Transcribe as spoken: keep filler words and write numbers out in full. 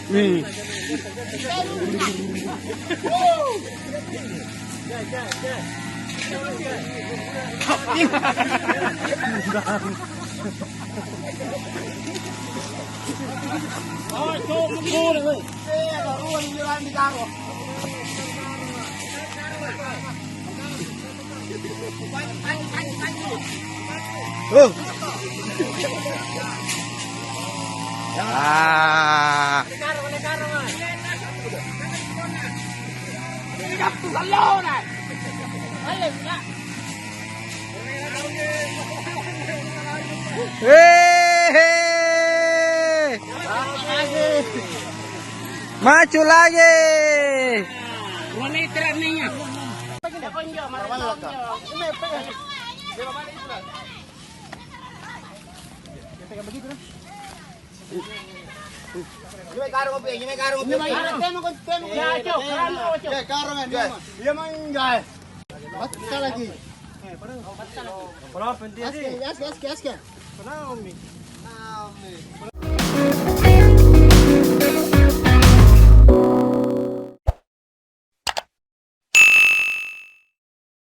Hmm. Oh. Ah. Hehe. Maju lagi. Ini karung, Pi, ini karung, Pi. Ya, Cok, karung, Cok. Ya, karung, ya. Dia mangga. Batta lagi. Aske, aske, aske, aske.